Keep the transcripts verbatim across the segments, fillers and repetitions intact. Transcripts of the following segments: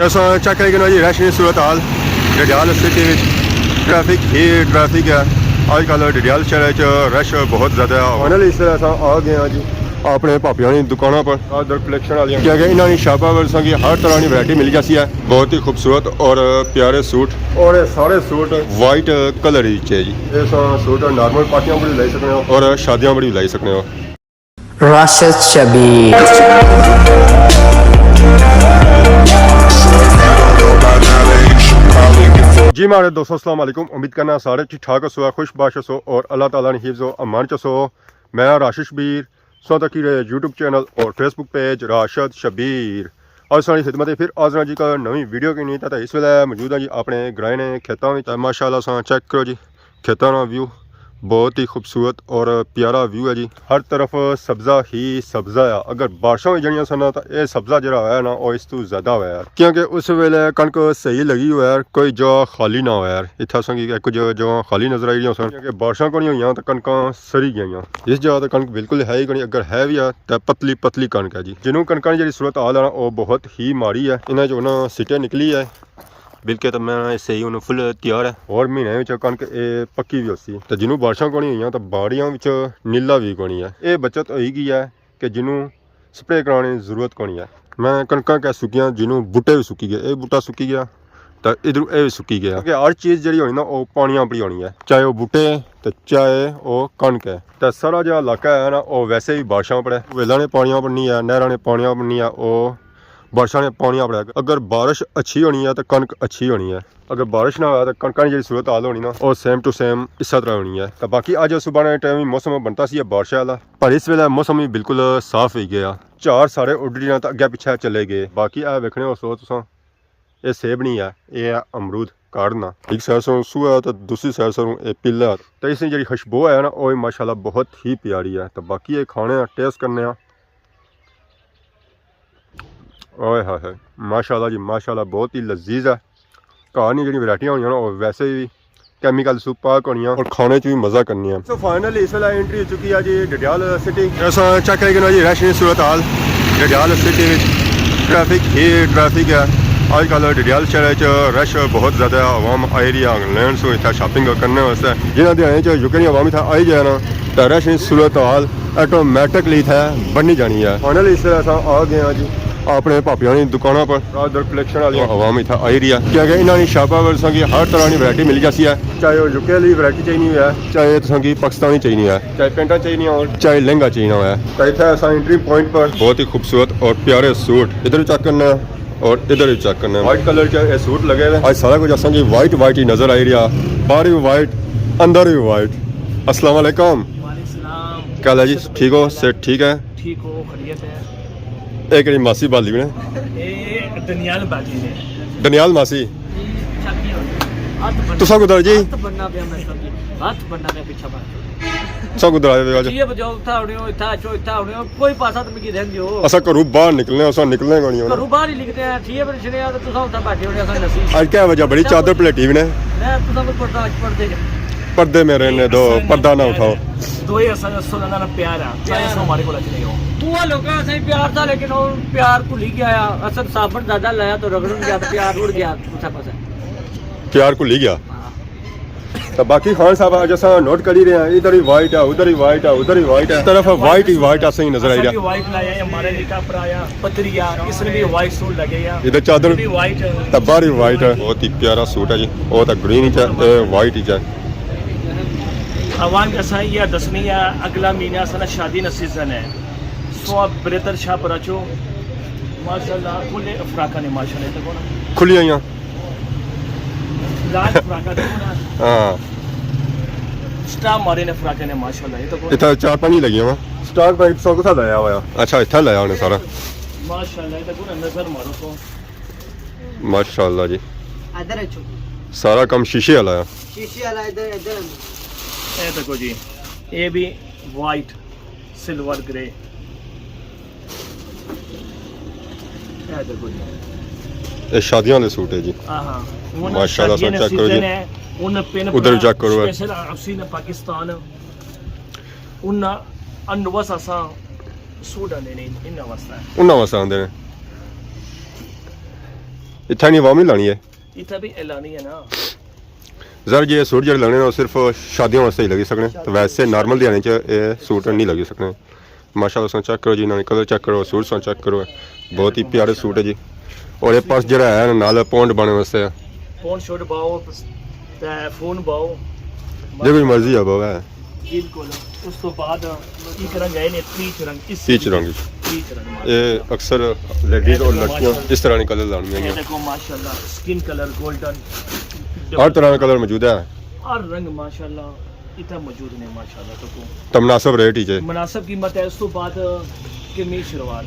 اساں چیک کری گھننے آں جی رش نی صورت حال ڈڈیال سٹی وچ۔ ٹریفک ہی ٹریفک ہے۔ اج کل ڈڈیال شہر وچ رش بہت زیادہ ہے۔ فائنلی اس ویلے اساں آ گئے ہاں جی اپنے پاپیاں نی دکاناں پر، ادر کلیکشن والیاں، کیونکہ انہاں نی شاپاں پر تساں کی ہر طرح نی ورائٹی ملی جاسی ہے۔ بہت ہی خوبصورت اور پیارے سوٹ، اور اے سارے سوٹ وائٹ کلر وچ ہے جی۔ اے ساں سوٹ نارمل پارٹیاں پر وی لائی سکنے ہو اور شادیاں پر وی لائی سکنے ہو۔ راشد شبیر۔ جی ماڑے دوستو، السلام علیکم۔ امید کرنا سارے ٹھیک ٹھاک ہوسو، خوش باش ہوسو اور اللہ تعالیٰ نے حفظ و امان چ ہوسو۔ میں راشد شبیر، سو تکی رہے یوٹیوب چینل اور فیس بک پیج راشد شبیر۔ اج ساڑی خدمت پھر حاضر ہاں جی کا نویں ویڈیو کی نہیں، تے اس ویلے موجود ہاں جی اپنے گرائیں نے کھیتاں وچ۔ ماشاءاللہ ساں چیک کرو جی، کھیتاں نا ویو بہت ہی خوبصورت اور پیارا ویو ہے جی۔ ہر طرف سبزہ ہی سبزہ ہے۔ اگر بارشاں ہوئی جانیاں سن نا، تاں اے سبزہ جڑا ہویا ہے نا، او اس تو زیادہ ہویا ہے، کیونکہ اس ویلے کنک صحیح لگی ہویا ہے، کوئی جا خالی نہ ہویا ہے۔ اتھا اساں کی کچھ جا خالی نظر آئی رہیاں سن، کیونکہ بارشاں کونی ہوئیاں تاں کنکاں سری گئیاں۔ اس جگہ تے کنک بالکل ہے ہی کونی، اگر ہے بھی ہے تاں پتلی پتلی کنک ہے جی۔ جنوں کنکاں نی جڑی صورت حال ہے نا، او بہت ہی ماڑی ہے۔ انہاں چ انہاں سٹے نکلی ہے، بلکہ تاں میں صحیح ہن فل تیار ہے۔ اور مہینے وچ کنک اے پکی وی ہوسی۔ تے جنوں بارشاں کونی ہوئیاں تاں باڑیاں وچ نیلا وی کونی ہے۔ اے بچت ہوئی گئی ہے کہ جنوں سپرے کرانے نی ضرورت کونی ہے۔ میں کنکاں کہہ سکیاں، جنوں بوٹے وی سکی گئے، اے بوٹا سکی گیا، تے ادھروں اے وی سکی گیا۔ کیونکہ ہر چیز جڑی ہونی نا، او پانیاں اپر ہی ہونی ہے، چاہے او بوٹے ہے تے چاہے او کنک ہے۔ تے سارا جیہڑا علاقہ ہے نا، او ویسے وی بارشاں اپر ہے۔ ویلاں نے پانیاں اپر نہیں ہے، نہراں نے پانیاں اپر نہیں ہے، او بارشاں نے پانیاں اپر ہے۔ اگر بارش اچھی ہونی ہے تے کنک اچھی ہونی ہے۔ اگر بارش نہ ہویا تے کنکاں نی جیہڑی صورت حال ہونی نا، او سیم ٹو سیم اسے طرح ہونی ہے۔ تے باقی اج صبح نے ٹائم وی موسم بنتا سی بارشاں والا، پر اس ویلے موسم وی بالکل صاف ہوئی گیا۔ جھاڑ سارے اڈ رہے تے اگے پچھے چلے گئے۔ باقی اے ویکھنے ہو سو تساں، اے سیب نہیں ہے، اے ہے امرود کاڑنا۔ ایک سائیڈ سوں سوہا تے دوسری سائیڈ سوں اے پیلا۔ تے اس نی جیہڑی خوشبو ہے نا، او ماشاءاللہ بہت ہی پیاری ہے۔ تے باقی اے کھانے آں، ٹیسٹ کرنے آں۔ اوئے ہوئے ہوئے، ماشاءاللہ جی ماشاءاللہ، بہت ہی لذیذ ہے۔ گھر نی جیہڑی ورائٹیاں ہونیاں نا، او ویسے وی کیمیکل سوں پاک ہونیاں اور کھانے چ وی مزہ کرنیاں۔ سو فائنلی اس ویلے انٹری ہو چکی ہے جی ڈڈیال سٹی۔ اساں چیک کری گھننے آں جی رش نی صورت حال ڈڈیال سٹی وچ۔ ٹریفک ہی ٹریفک ہے۔ اج کل ڈڈیال شہر وچ رش بہت زیادہ ہے، عوام آئی رہی ہے انگلینڈ سوں اتھا شاپنگ کرنے واسطے۔ جنہاں دیہاڑیاں چ یوکے نی عوام اتھا آئی جائے نا، تے رش نی صورت حال آٹومیٹکلی اتھے بنی جانی ہے۔ فائنلی اس طرح اساں آ گئے ہاں جی اپنے پاپیاں نی دکاناں پر۔ برادر کلیکشن والی عوام اتھے آئی رہی ہے، کیونکہ انہاں نی شاپاں پر تساں کی ہر طرح نی ورائٹی ملی جاسی ہے۔ چاہے او یوکے والی ورائٹی چاہینی ہوئے، چاہے تساں کی پاکستانی چاہینی ہوئے، چاہے پینٹاں چاہینیاں ہون، چاہے لہنگا چاہینا ہوئے۔ تے اتھے اساں انٹری پوائنٹ پر بہت ہی خوبصورت اور پیارے سوٹ ادھر چیک کرنا ہے اور ادھر وی چیک کرنا ہے۔ وائٹ کلر چ اے سوٹ لگے ہوئے۔ اج سارا کچھ اساں کی وائٹ وائٹ ہی نظر آئی رہیا، باہر وی وائٹ، اندر وی وائٹ۔ السلام علیکم۔ وعلیکم السلام۔ کیا حال ہے جی؟ ٹھیک ہو؟ صحت ٹھیک ہے؟ ٹھیک ہو؟ خیریت ہے؟ اے کیڑی ماسی بالی نے؟ اے دنیال بالی نے۔ دنیال ماسی؟ چاکی ہوئی۔ ہاتھ بننا، تساں کدھر جی؟ ہاتھ بننا پیا میں سب جی۔ ہاتھ بننا پیا پچھا بن۔ تساں کدھر آئے ہوئے اج؟ یہ بجاؤ، اتھا ہونے ہو، اتھا اچھو، اتھا ہونے ہو، کوئی پاسا تو مکی رہن دیو۔ اساں گھروں باہر نکلنے، اساں نکلنے کونی ہن۔ گھروں باہر ہی نکلنے ہیں، ٹھیک ہے، پر چھڑے آ تے تساں اتھا بیٹھے ہونے، اساں نسی۔ اج کیا وجہ بڑی چادر پلیٹی بھی نے؟ میں تساں کو پردہ اج پردے۔ پردے میں رہنے دو، پردہ نہ اٹھاؤ۔ دوئے اساں سو نال پیار آ، چاہے سو ہمارے کو اچھے ہو۔ وہ لوگاں سے پیار تھا، لیکن وہ پیار بھلی گیا۔ اصل صابن زیادہ لایا تو رگڑن گیا، تو پیار اڑ گیا، دوسرا پاسا۔ پیار بھلی گیا۔ ہاں۔ تو باقی خان صاحب، اج اساں نوٹ کری رہے ہیں، ادھر ہی وائٹ ہے، ادھر ہی وائٹ ہے، ادھر ہی وائٹ ہے، طرف وائٹ ہی وائٹ اساں کی نظر آئی اساں رہا۔ بھی وائٹ لایا ہے، ہمارے نکاح پر آیا، پتری آ، اس نے بھی وائٹ سوٹ لگے آ۔ ادھر چادر بھی وائٹ ہے۔ تو باہر بھی وائٹ ہے۔ بہت ہی پیارا سوٹ ہے جی، وہ تو گرین ہی چاہے، اے وائٹ ہی چاہے۔ عوام کے اساں یہ دسنی ہے، اگلا مہینہ اساں شادی نا سیزن ہے، سو آپ بریتر شاہ پر اچھو، ماشاءاللہ کھلے فراکاں نے، ماشاءاللہ تکو نا۔ کھلی آئیاں۔ لال فراکاں تکو نا۔ ہاں۔ سٹاپ مارے نے فراکاں نے، ماشاءاللہ، یہ تکو نا۔ اتھا چار پانچ ہی لگیاں وا۔ سٹاک بھائی سو کتھا لایا ہویا؟ اچھا، اتھا لایا ہونے سارا۔ ماشاءاللہ، یہ تکو نا، نظر مارو سو۔ ماشاءاللہ جی۔ ادھر اچھو۔ سارا کم شیشے والا ہے۔ شیشے والا ادھر، ادھر۔ اے تکو جی، اے بھی وائٹ۔ سلور گرے۔ اے دیکھو جی۔ اے شادیاں والے سوٹ ہے جی۔ ہاں، ہاں۔ ہن ماشاءاللہ، شادیاں سو نے چیک کرو جی۔ سیزن ہے، ہن پن ادھر پڑا چیک کرو۔ اسپیشل آف سیزن پاکستان۔ ہن انوس اساں سوٹ آندے نے، انہاں واسطے۔ انہاں واسطے آندے نے۔ اتھا نہیں، عوام نہیں لانی ہے۔ اتھا بھی اعلانی ہے نا۔ ظاہر جی، یہ سوٹ جڑے لگنے نا، صرف شادیاں واسطے ہی لگی سکنے، تو ویسے نارمل دیہاڑیاں چ یہ سوٹ نہیں لگی سکنے۔ ماشاءاللہ، سو چیک کرو جی، انہاں نے کلر چیک کرو، سوٹ سو چیک کرو، بہت ہی پیارے سوٹ ہے جی۔ اور یہ پرس جڑا ہے نا، نال پونڈ بانے واسطے ہے۔ پونڈ شوٹ باؤ، تے فون باؤ۔ جو بھی مرضی ہے، باؤ ہے۔ بالکل۔ اس تو بعد ایک رنگ ہے نے، پیچ رنگ، اس پیچ رنگ۔ پیچ رنگ۔ یہ اکثر لیڈیز اور لڑکیاں اس طرح نے کلر لانیاں یہ ہیں۔ دیکھو ماشاءاللہ، سکن کلر گولڈن۔ ہر طرح کا کلر موجود ہے۔ ہر رنگ ماشاءاللہ اتنا موجود نے ماشاءاللہ۔ تو کو تو مناسب ریٹ ہی جے۔ مناسب قیمت ہے۔ اس تو بعد قمیض شلوار۔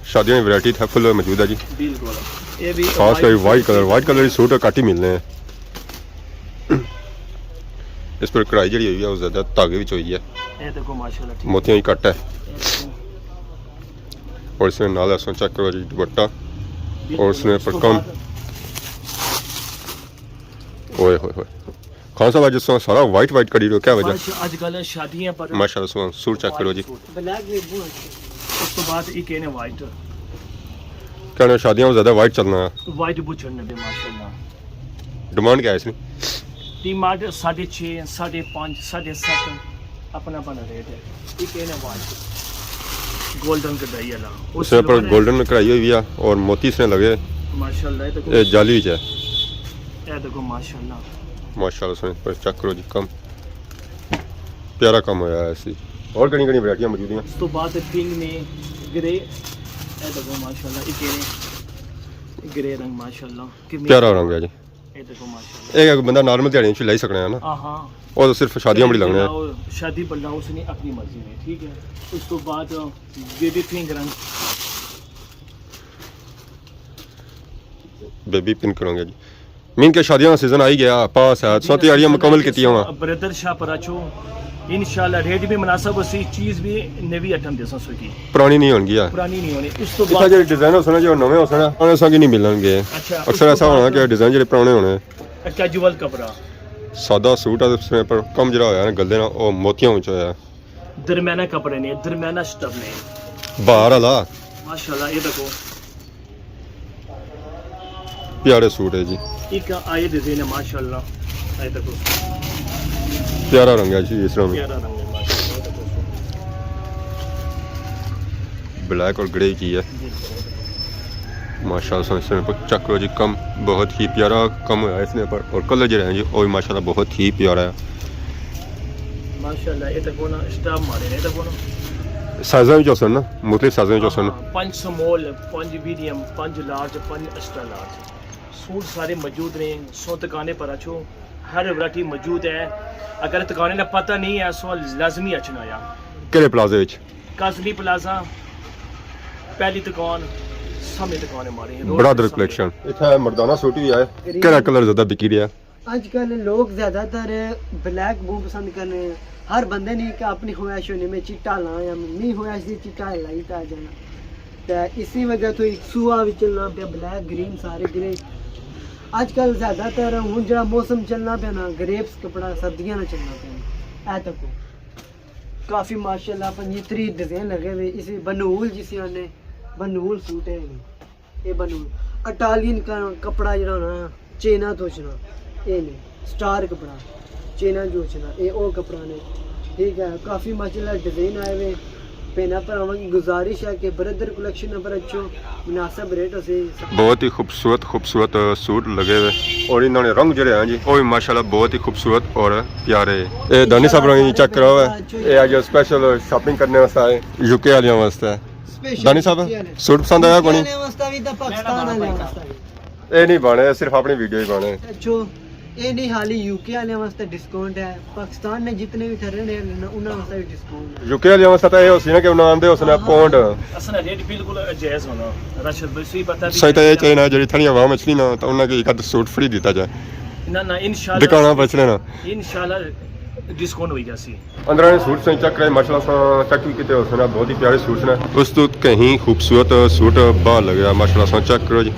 شادیاں کی ورائٹی تھا فل موجود ہے جی۔ بالکل۔ یہ بھی خاص کر وائٹ کلر، وائٹ کلر ہی سوٹ گھٹ ہی ملنے ہیں۔ اس پر کڑھائی جڑی ہوئی ہے، وہ زیادہ دھاگے وچ ہوئی ہے۔ یہ دیکھو ماشاءاللہ، ٹھیک۔ موتیاں ہی کٹ ہے۔ یہ دیکھو۔ اور اس میں نال اساں چیک کرو جی دوپٹہ، اور اس میں اس تو پر کم۔ بعد اوئے ہوئے ہوئے۔ خان صاحب، اج اساں سارا وائٹ وائٹ کری رہے ہو، کیا وجہ؟ بس اج کل شادیاں پر ماشاءاللہ، سو سوٹ چیک کرو جی۔ وائٹ سوٹ۔ بلیک بھی بہت اچھے۔ اس تو بعد ایک ہے نا وائٹ۔ کہنا شادیاں میں زیادہ وائٹ چلنا ہے۔ وائٹ بہت چلنے پہ ماشاءاللہ۔ ڈیمانڈ کیا ہے اس کی؟ ڈیمانڈ ساڑھے چھ، ساڑھے پانچ، ساڑھے ست، اپنا اپنا ریٹ ہے۔ ایک ہے نا وائٹ گولڈن کڑھائی والا۔ اس میں پر گولڈن کڑھائی ہوئی ہے اور موتی اس نے لگے۔ ماشاءاللہ، یہ دیکھو۔ یہ جالی وچ ہے۔ یہ دیکھو ماشاءاللہ۔ ماشاءاللہ، اس نے پر چیک کرو جی، کم پیارا کم ہویا ہے اسی۔ اور کہڑی کہڑی ورائٹیاں موجود ہیں؟ اس تو بعد پنک نے، گرے، اے دیکھو ماشاءاللہ، یہ گرے، گرے رنگ ماشاءاللہ، کتنی پیارا رنگ ہے جی۔ اے دیکھو ماشاءاللہ۔ اے بندہ نارمل دیہاڑیاں چ لائی سکنا ہے نا؟ ہاں، ہاں۔ وہ تو صرف شادیاں بڑی لگنے ہیں۔ لاؤ، شادی پر لاؤ، اس نے اپنی مرضی میں، ٹھیک ہے۔ اس تو بعد بیبی پنک رنگ۔ بیبی پنک رنگ ہے جی۔ مین کہ شادیاں کا سیزن آئی گیا، پاس ہے، سو تیاریاں مکمل کیتی ہوا۔ بردر شاہ پر اچھو، انشاءاللہ ریٹ بھی مناسب ہو سی، چیز بھی نوی آئٹم دے سو کی۔ پرانی نہیں ہونگی ہے۔ پرانی نہیں ہونی۔ اس تو اتھا بعد جڑے ڈیزائن ہو سنا، جو نویں ہو سنا، انہاں سانگی نہیں ملن گے۔ اچھا، اکثر اس ایسا تو ہونا بعد کہ ڈیزائن جڑے پرانے ہونے۔ کیجول کپڑا۔ سادہ سوٹ ہے، اس میں پر کم جڑا ہویا نا، گلے نا، او موتیاں وچ ہویا۔ درمیانہ کپڑے نے، درمیانہ سٹف نے۔ باہر والا۔ ماشاءاللہ، یہ دیکھو۔ پیارے سوٹ ہے جی۔ ایک آئے ڈیزائن ہے ماشاءاللہ۔ آئے دیکھو۔ پیارا رنگ ہے جی اس طرح میں۔ پیارا رنگ ہے ماشاءاللہ، یہ دیکھو۔ بلیک اور گرے کی ہے۔ جی۔ ماشاءاللہ، اس میں چیک کرو جی، کم بہت ہی پیارا کم ہوا ہے اس میں پر، اور کلر جڑا ہے جی، وہ بھی ماشاءاللہ بہت ہی پیارا ہے۔ ماشاءاللہ، یہ تک ہونا اسٹاپ مارے نے، یہ تک ہونا۔ سائزاں وچ ہوسن نا، مختلف سائزاں وچ ہوسن۔ ہاں، پنج سمال، پنج میڈیم، پنج لارج، پنج ایکسٹرا لارج۔ سوٹ سارے موجود نے، سو دکانے پر اچھو، ہر ورائٹی موجود ہے۔ اگر دکانے نا پتہ نہیں ہے، سو لازمی اچھنا یا۔ کہڑے پلازے وچ؟ کاظمی پلازہ، پہلی دکان، سامنے دکان ہے ہماری، روڈ برادر سامنے۔ کلیکشن۔ اتھا مردانہ سوٹ بھی ہے۔ کہڑا کلر زیادہ بکی رہیا؟ اج کل لوگ زیادہ تر بلیک بہت پسند کرنے۔ ہر بندے نے کہ اپنی خواہش ہونے میں چٹا لاں یا می خواہش دی چٹا لائی تا جانا۔ تے اسی وجہ تو ایک سوا بھی چلنا پیا، بلیک، گرین، سارے گرے۔ اج کل زیادہ تر ہن جڑا موسم چلنا پیا نا، گریپس کپڑا سردیاں نا چلنا پیا۔ اے تکو کافی ماشاءاللہ پنجی تری ڈیزائن لگے ہوئے، اس وچ بنول جسی آنے، بنول سوٹ ہے۔ اے بنو اٹالین کا کپڑا جڑا ہونا، چینا تو اچھنا، اے نے، سٹار کپڑا، چینا جو اچھنا، اے او کپڑا نے۔ ٹھیک ہے، کافی ماشاءاللہ ڈیزائن آئے ہوئے۔ بھیناں بھراواں کی گزارش ہے کہ بردر کلیکشن پر اچھو، مناسب ریٹ اسے۔ بہت ہی خوبصورت، خوبصورت سوٹ لگے ہوئے اور انہوں نے رنگ جڑے ہیں جی، وہ بھی ماشاءاللہ بہت ہی خوبصورت اور پیارے۔ اے دانی صاحب رنگ چیک کرو ہے، اے اج اسپیشل شاپنگ کرنے واسطے آئے، یو کے والیاں واسطے۔ اسپیشل دانی صاحب، یو کے والے۔ سوٹ پسند آیا کونی؟ یو کے والے واسطے بھی تے پاکستان والے واسطے بھی۔ اے نہیں بانے، صرف اپنی ویڈیو ہی بانے۔ اچھو، اے نہیں، خالی یو کے والے واسطے ڈسکاؤنٹ ہے، پاکستان نے جتنے بھی ٹھہرے نے انہاں واسطے بھی ڈسکاؤنٹ ہے۔ یو کے والے واسطے تو اے ہو سی نا کہ انہاں آندے ہو سنا ہاں۔ پونڈ۔ اساں نا ریٹ بالکل جائز ہونا، راشد بھائی، صحیح پتہ بھی صحیح تو اے ہے۔ چاہیے نا، جڑی تھانی عوام اچھنی نا، تو انہاں کی ایک آدھ سوٹ فری دیتا جائے۔ نہ، نہ، انشاءاللہ دکاناں پہ اچھنے نا۔ انشاءاللہ ڈسکاؤنٹ ہوئی جاسی۔ اندرا نے سوٹ سائیں چیک کرے، ماشاءاللہ ساں چیک بھی کیتے ہو سنا، بہت ہی پیارے سوٹ نے۔ اس تو کہیں خوبصورت سوٹ باہر لگیا، ماشاءاللہ ساں چیک کرو جی،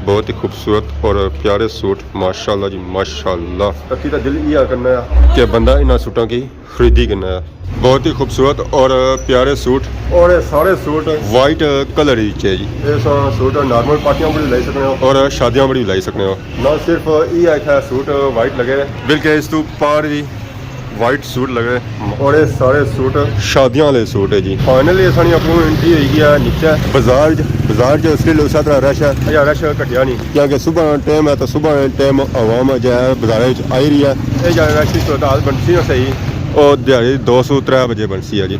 بہت ہی خوبصورت اور پیارے سوٹ، ماشاءاللہ جی، ماشاءاللہ۔ تکی تے دل ایہا کرنا ہے کہ بندہ انہاں سوٹاں کی خریدی کرنا ہے۔ بہت ہی خوبصورت اور پیارے سوٹ، اور یہ سارے سوٹ وائٹ کلر وچ ہے جی۔ یہ سارا سوٹ نارمل پارٹیاں پر بھی لائی سکنے ہو اور شادیاں پر بھی لائی سکنے ہو۔ نہ صرف یہ اتھا سوٹ وائٹ لگے، بلکہ اس تو پار بھی وائٹ سوٹ لگے۔ اور یہ سارے سوٹ شادیاں والے سوٹ ہے جی۔ فائنلی اساں نی اپنی انٹری ہوئی گئی ہے نیچے بازار چ۔ بازار چ اس لیے اسا طرح رش ہے، اجا رش گھٹیا نہیں، کیونکہ صبح ٹائم ہے تو صبح ٹائم عوام جو ہے بازار وچ آئی رہی ہے۔ یہ جا رش کی تعداد بنسی نہ صحیح، او دیہاڑی دو سو ترے بجے بنسی ہے جی۔